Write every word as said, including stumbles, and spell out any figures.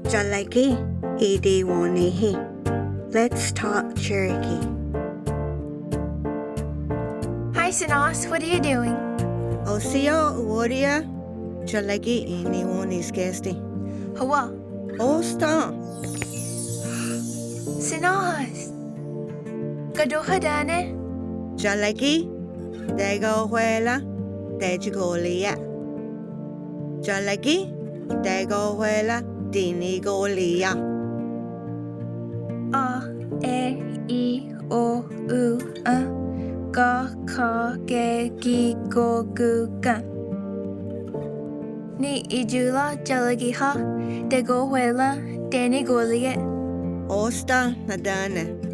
Chalaki i di wonihi. Let's talk Cherokee. Hi, Sinas. What are you doing? Osio, uoria. Chalaki i ni woni skesti. Hawa. Osta. Sinas. Kadoha dane? Chalaki, tega ohuela, techi golia. Chalaki, tega ohuela, tini golia. A, e, i, o, u, a, ka, kha, ke, ki, ko, ku, ka. Ni iyula, Chalaki ha, tega ohuela, teni golia. Osta, nadane.